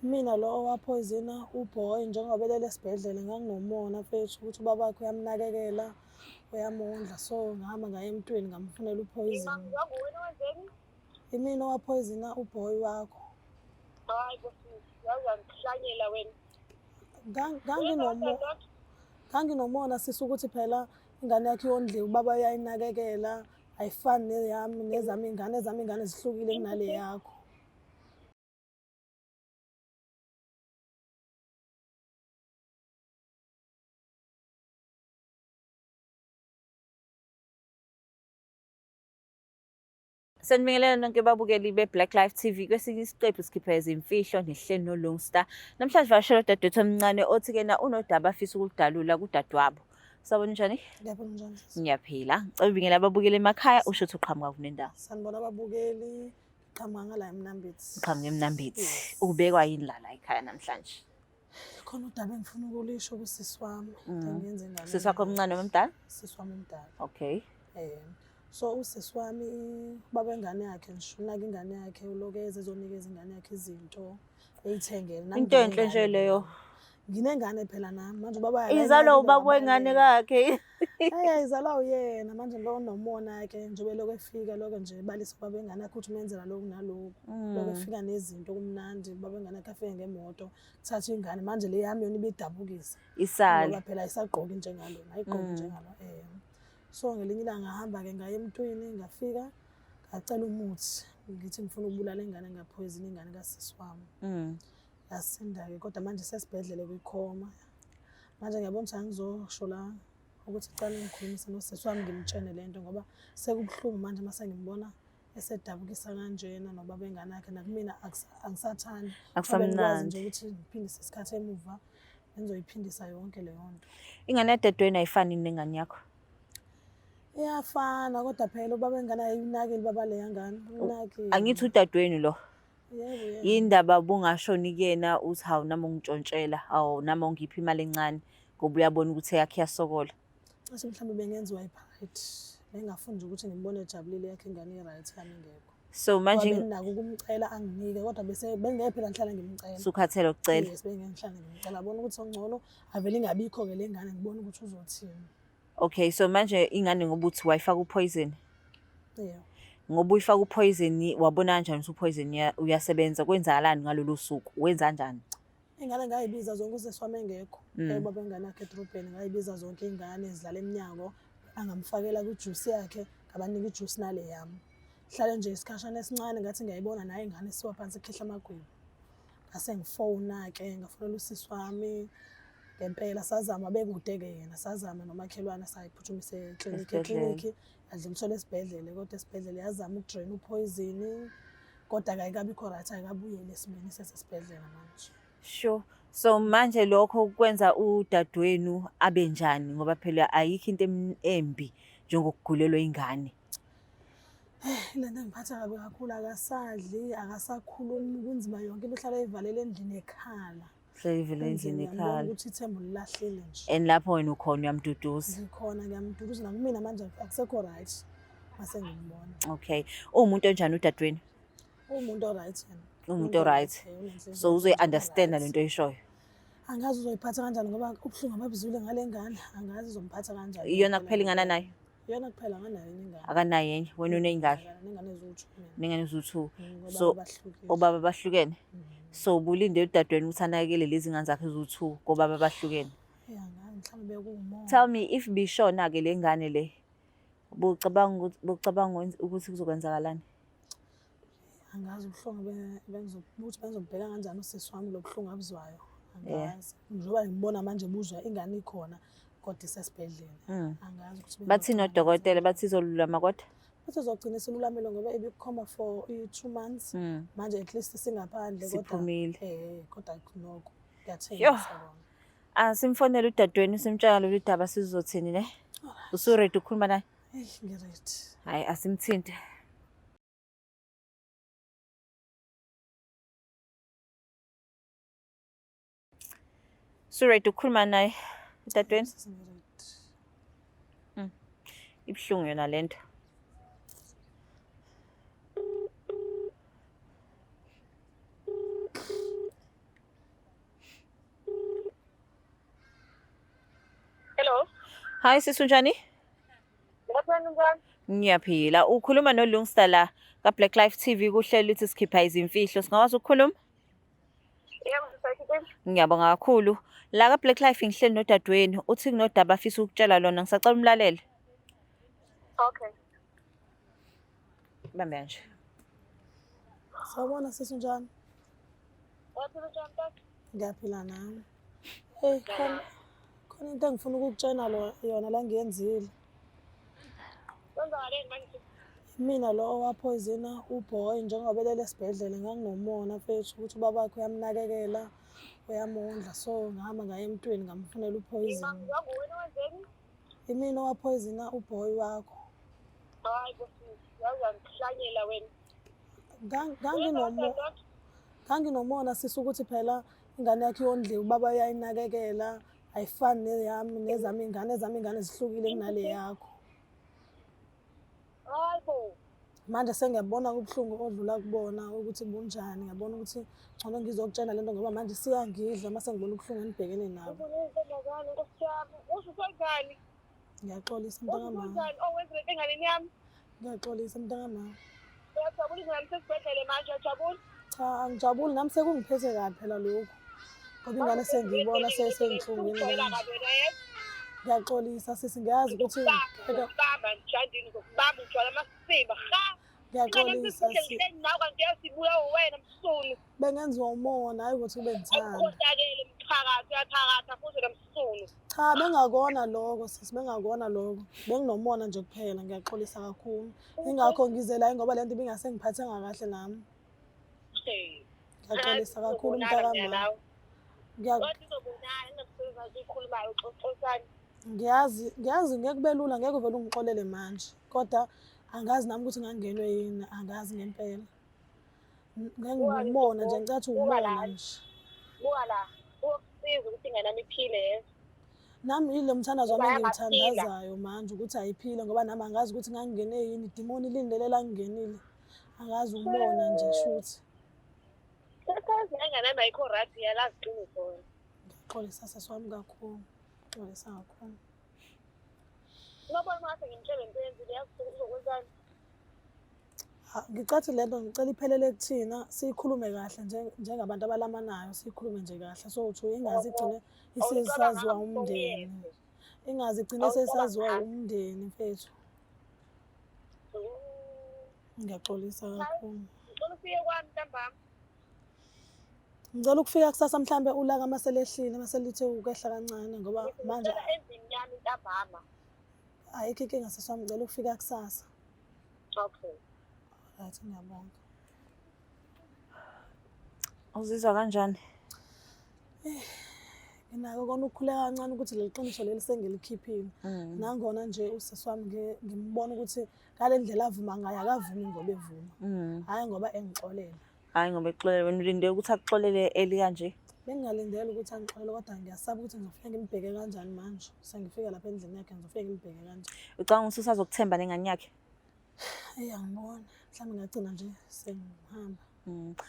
Mina lo owaphoyizina uBoy njengoba elele esibhedlela nganginomona mfethu ukuthi ubaba wakhe uyamnakekela uyamondla so ngihamba ngaye emntwini ngamfunela uphoyizini. Imina owaphoyizina uBoy wakho. Nganginomona sisi ukuthi phela ingane yakhe iyondliwa ubaba uyayinakekela ayifani neyami nezami iy'ngane ezami iy'ngane zihlukile kunale yakho. Sanibingelela nonke babukeli be-Black Life TV kwesinye isiqephu sikhipha izimfihlo nehleli noLungstar. Namhlanje vashela udadewethu omncane othi kena unodaba afisa ukuludalula kudadewabo. Sawubona njani? Ngiyaphila njani? Ngiyaphila. Ngicela ubingele ababukeli emakhaya usho ukuthi uqhamuka kunendawo. Sanibona ababukeli. Qhamuka ngala eMnambithi. Uqhamuka eMnambithi. Ubekwa yini la la ekhaya namhlanje? Khona udaba engifuna ukulisho kusisi wami. Engiyenze ingane. Sisi wakho omncane noma omdala? Sisi wami omdala. Okay. So usisi wami ubaba wengane yakhe nje unaka ingane yakhe uloku eze ezonikeza ingane yakhe izinto eyithengele. Nami Into enhle nginengane nje leyo. Nginengane phela nami manje ubaba Izalwa ubaba wengane kakhe. Hey izalwa uyena manje lo onomona ke njengoba elokhu efika lokho nje ebalisa ubaba wengane yakhe ukuthi umenzela lokhu naloku. Lokhu efika nezinto kumnandi ubaba wengane yakhe afike ngemoto kuthatha ingane manje le yami yona ibidabukisa. Isale. Ngoba phela ayisagqoki njengalona ayigqoki njengalo eh. So ngelinye ilanga ngahamba ke ngaya emntwini ngafika ngacela umuthi ngithi ngifuna ukubulala ingane ngaphoyizini ingane kasisi wami. Yasinda-ke kodwa manje sesibhedlele kwikhoma. Manje ngiyabona ukuthi angizosho la ukuthi cala ngikhulumise nosisi wami ngimtshene le nto ngoba sekubuhlungu manje uma sengimbona esedabukisa kanjena nobaba engane yakhe nakumina angisathandi. Akusamnandi. Nje ukuthi ngiphindise isikhathi emuva ngizoyiphindisa yonke leyo nto. Ingane yadadewenu ayifani nengane yakho? Iyafana kodwa phela ubaba engane ayinakeli baba leya ngane. Unakile. Angithi udadewenu lo. Yebo, yebo. Yindaba ubungashoni kuyena uthi hawu nami ungitshontshela, hawu nami ungipha imali encane ngoba uyabona ukuthi eyakhe iyasokola. Cishe mhlawumbe bengenziwa i-pride. Bengingafuni nje ukuthi ngimbone ejabulile yakhe ingane i-right yami ingekho. So manje Benginako ukumcela anginike kodwa bese bengeke phela ngihlale ngimcela. Sukhathele ukucela. Yes, bengeke ngihlale ngimcela. Abona ukuthi okungcono avele ingabikho-ke le ngane ngibone ukuthi uzothini. Okay, so manje ingane ngoba uthi wayifaka upoison. Yeah. Ngoba uyifaka upoison wabona kanjani ukuthi upoison uyasebenza kwenzakalani ngalolu suku? Wenza kanjani? Ingane ngayibiza zonke usisi wami engekho. Ubaba wengane yakhe edrobheni ngayibiza zonke ingane zidlala eminyango angamfakela kwijuice yakhe ngabanika ijuice nale yami. Hlale nje isikhashana esincane ngathi ngiyayibona naye ingane isiwa phansi ikhihla amagwibo. Ngase ngifona ke ngafonela usisi wami ngempela sazama bekude ke yena sazama nomakhelwane sayiphuthumisa eklinikhi eklinikhi yadluliselwa esibhedlela kodwa esibhedlela yazama ukudrain upoison kodwa akayikabikho right ayikabuyeli esimeni sesesibhedlela manje. Sure. So manje lokho kwenza udadewenu abe njani ngoba phela ayikho into embi njengokugulelwa ingane. Le nto engiphatha kabi kakhulu akasadli akasakhulumi kunzima yonke into uhlala eyivalele endlini ekhala. Hlala eyivalele endlini ekhala. Ukuthi ithemba ulilahlile nje. And lapho wena ukhona uyamduduza. Ngikhona ngiyamduduza nakumina manje akusekho right mase ngimbona. Okay. Uwumuntu onjani udadewenu? Uwumuntu o-right yena. Uwumuntu o-right. So uzoyi-understanda lento oyishoyo. Angazi uzoyiphatha kanjani ngoba ubuhlungu ababuzwile ngale ngane angazi uzomphatha kanjani. Iyona kuphela ingane anayo? Iyona kuphela akanayo enye ingane. Akanayo enye. Wena uneyingane? Nengane eziwu-two mina. Nengane eziwu-two. Ngoba So bahlukile. obaba bahlukene. So ubulinde udadewenu ukuthi anakekele lezi ngane zakhe eziwu-two kobaba bahlukene. Yeah, angazi mhlawumbe bekuwumoya. Tell me if bishona ke le ngane le bucabanga ukuthi bucabanga ukuthi kuzokwenzakalani? Angazi ubuhlungu ukuthi bengizombheka kanjani usisi wami lo buhlungu abuzwayo. Angazi. Njengoba ngibona manje buzwa ingane ikhona kodwa isesibhedlela. Angazi ukuthi Bathini odokotela bathi izolulama kodwa? Bathi izogcina isilulamile ngoba ibikhoma for i-2 months. Manje at least singaphandle kodwa Siphumile. Kodwa nokho kuyathengisa kona. Asimfonele udadewenu simtshela lolu daba sizothini ne? Usu-ready ukukhuluma naye? Eish ngi-ready. Hayi asimthinte. Usu-ready ukukhuluma naye udadewenu? Ngi-ready. Ibuhlungu yona lento. Hi sisi, unjani? Ngiyaphila. Ukhuluma noLungsta la ka-Black Life TV kuhlelo lithi sikhipha izimfihlo. Singakwazi ukukhuluma? Yebo, sisayithini? Ngiyabonga kakhulu. La ka-Black Life ngihleli nodadewenu, uthi kunodaba afisa ukutshela lona. Ngisacela umlalele. Okay. Bambe kanje. Sawubona sisi, unjani? Waphila njani tata? Ngiyaphila nami. Hey, khona khona into engifuna ukukutshena lo yona la ngiyenzile. Kwenzakaleni manje? Mina lo owaphoyizina uboy njengoba elele esibhedlela, nganginomona mfethu ukuthi ubaba wakhe uyamnakekela, uyamondla, so ngahamba ngaye emntwini ngamfunela uphoyizini. Wena wenzeni? Imina owaphoyizina uboy wakho. Hayi bo sisi, yazi angihlanyela wena. Nganginomona sisi ukuthi phela ingane yakhe iyondliwa, ubaba uyayinakekela, ayifani neyami nezami iy'ngane, ezami iy'ngane zihlukile kunale yakho. Hayi bo. Manje sengiyabona ubuhlungu odlula kubona ukuthi bunjani, ngiyabona ukuthi ngcono ngizokutshela lento ngoba manje siyangidla uma sengibona ubuhlungu enibhekene nabo. Ubona intombazane nkosi yami. Usho usenzani? Ngiyaxolisa Usho mntakamama. usenzani? Oh, wenze lento enganeni yami. Ngiyaxolisa mntakamama. Uyajabula ingane yami sesibhedlele manje, uyajabula? Cha, angijabuli nami, sekungiphethe kabi phela lokhu. Ngoba ingane sengiyibona sesenhlungwini Ungijwayela kanje. kabi wena yebo. Ngiyaxolisa sisi, ngiyazi ukuthi ngeke Ngizokubamba njandini, ngizokubamba ujwayela amasimba. Ha! Ingane yami ngiyaxolisa sesibhedlele sisi. ngihleli nawe kanti uyasibuya wena msunu. Bengenziwa umona, hayi ukuthi ube ngithanda. Ukhohlakele mthakathi, uyathakatha futhi nomsunu. Cha, bengakona lokho sisi, bengakona lokho. Benginomona nje kuphela, ngiyaxolisa kakhulu. Ingakho ngize la ngoba lento ibingase ngiphathanga kahle nami. Hey. Ngiyaxolisa kakhulu mntakamama. Ngiya Kodwa uzobonana ngingakusebenza uyikhulumayo uxoxisana. Ngiyazi, ngiyazi ngeke kube lula, ngeke uvele ungixolele manje. Kodwa angazi nami ukuthi ngangenwe yini, angazi ngempela. Ngeke ngumona nje, ngicathi umona nje. Buka la, uyokusiza ukuthi ingane yami iphile yezwa. Nami yile mthandazo wami Ngoba yangaphila. engiwuthandazayo manje ukuthi ayiphile ngoba nami angazi ukuthi ngangingene yini, idimoni lindele la ngingenile. Angazi umona nje shuthi. Sekazi ingane yami ayikho right, uyalazi iqiniso wena. Ngiyaxolisa sisi wami kakhulu. Ngiyaxolisa kakhulu. Unobona uma ngase ngimtshele into eyenzile yazi uzokwenzani? Ha, ngicathi lento ngicela iphelele kuthina, siyikhulume kahle njengabantu abalamanayo, siyikhulume nje kahle. So uthi ingazi igcine isisaziwa umndeni. Ingazi igcine sesaziwa umndeni mfethu. Ngiyaxolisa kakhulu. Ngicela ufike kwami ntambama. Ngicela ukufika kusasa mhlambe ulaka uma selehlile, uma selithe ukwehla kancane ngoba manje Ngicela endlini yami ntambama. Ayikho inkinga sisi wami, ngicela ukufika kusasa. Okay. Right, ngiyabonga. Uzizwa kanjani? Nginako kona ukukhuleka kancane ukuthi leli qiniso leli sengilikhiphile. Nangona nje usisi wami ngimbona ukuthi ngale ndlela avuma ngayo akavumi ngoba evuma. Hhayi ngoba engixolela. Hhayi ngoba exolela, wena ulinde ukuthi akuxolele eli kanje? Bengingalindele ukuthi angixolele kodwa ngiyasaba ukuthi ngizofike ngimbheke kanjani manje. Sengifika lapha endlini yakhe ngizofike ngimbheke kanjani. Ucabanga ukuthi usazokuthemba nengane yakhe? Eyi angiboni. Mhlawumbe ngagcina nje sengihamba.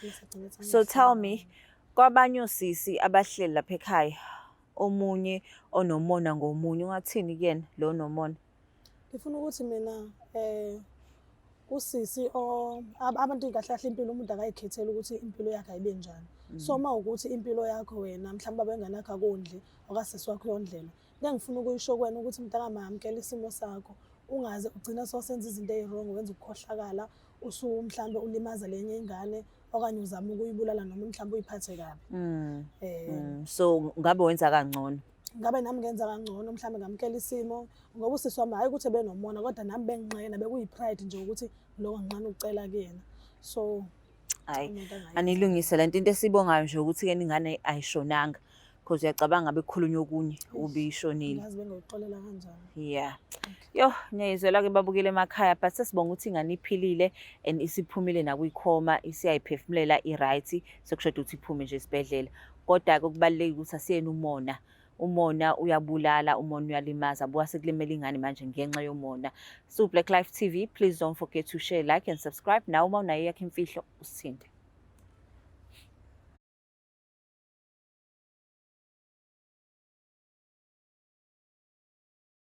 Bese agcine ethi So tell me, angifuni. kwabanye osisi abahleli lapha ekhaya, omunye onomona ngomunye, ungathini kuyena lo onomona? Ngifuna ukuthi mina usisi abantu kahle kahle impilo umuntu akayikhetheli ukuthi impilo yakhe ayibe njani. So uma ukuthi impilo yakho wena mhlawumbe baba wengane yakho akondli okasisi wakho uyondlela. Into engifuna ukuyisho kuwena ukuthi mntakama amukela isimo sakho, ungaze ugcine sosenza izinto eziwrong, wenza ukukhohlakala, usu mhlawumbe ulimaza lenye ingane okanye uzama ukuyibulala noma mhlawumbe uyiphathe kabi. So ngabe wenza kangcono? Ngabe nami ngenza kangcono mhlawumbe ngamukela isimo ngoba usisi wami hayi ukuthi ebenomona kodwa nami benginqena bekuyi-pride nje ukuthi lokho nginqena ukucela kuyena. So Hayi, umuntu angayenza. anilungise lento. Into esibongayo nje ukuthi ke ingane ayishonanga because uyacabanga ngabe kukhulunywa okunye ubishonile. Ngazi bengoxolela kanjani. Yeah. Yo, ngiyayizwela ke babukele emakhaya but sesibonga ukuthi ingane iphilile and isiphumile nakwikhoma, isiyayiphefumulela i-right, sekushoda ukuthi iphume nje esibhedlela. Kodwa ke kubalulekile ukuthi asiyena umona. Umona uyabulala, umona uyalimaza. Buka sekulimele ingane manje ngenxa yomona. So Black Life TV, please don't forget to share, like and subscribe. Nawe uma unayo yakho imfihlo usithinte.